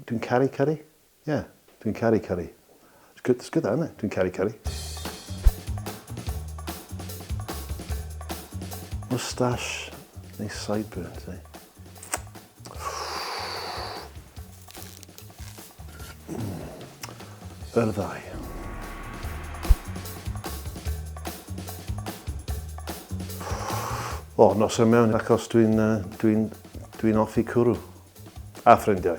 Dwi'n caru curry. Yeah, dwi'n caru curry. It's good, it's good that, isn't it? Dwi'n caru curry. Moustache neu sideburns, eh? Yr ddau. O, noson mewn, achos dwi'n uh, dwi dwi hoffi cwrw. A ffrindiau.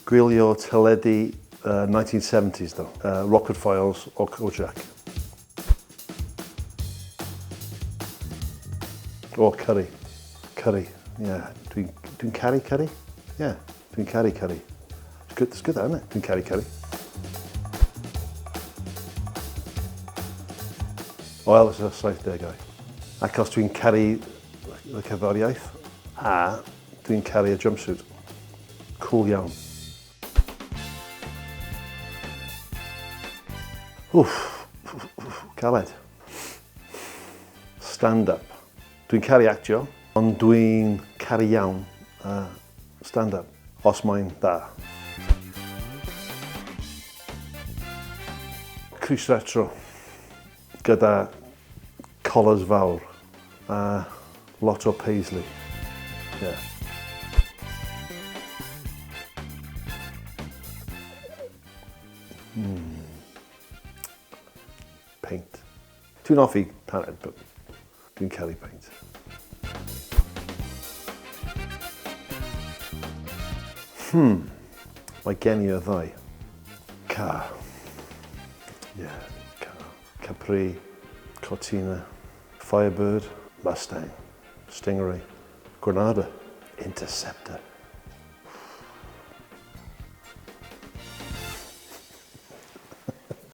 Gwylio teledu 1970s ddo. Rockford Files o Kojak. O, curry. Curry, ie. Yeah. Dwi'n dwi caru curry. Ie, yeah, dwi'n caru curry. It's good, it's good, isn't it? Dwi'n caru curry. O, Elvis y 70au. Achos dwi'n caru y cerddoriaeth a dwi'n caru y jumpsuit. Cool iawn. Wff, galed. Stand-up. Dwi'n caru actio, ond dwi'n caru iawn uh, stand-up, os mae'n dda. Crys retro, gyda collars fawr a lot o paisley. Yeah. Mm. Paint. Dwi'n hoffi paned, but dwi'n caru paint. Hmm. Mae gen i y ddau. Car. Yeah, car. Capri, Cortina, Firebird, Mustang, Stingray, Granada, Interceptor.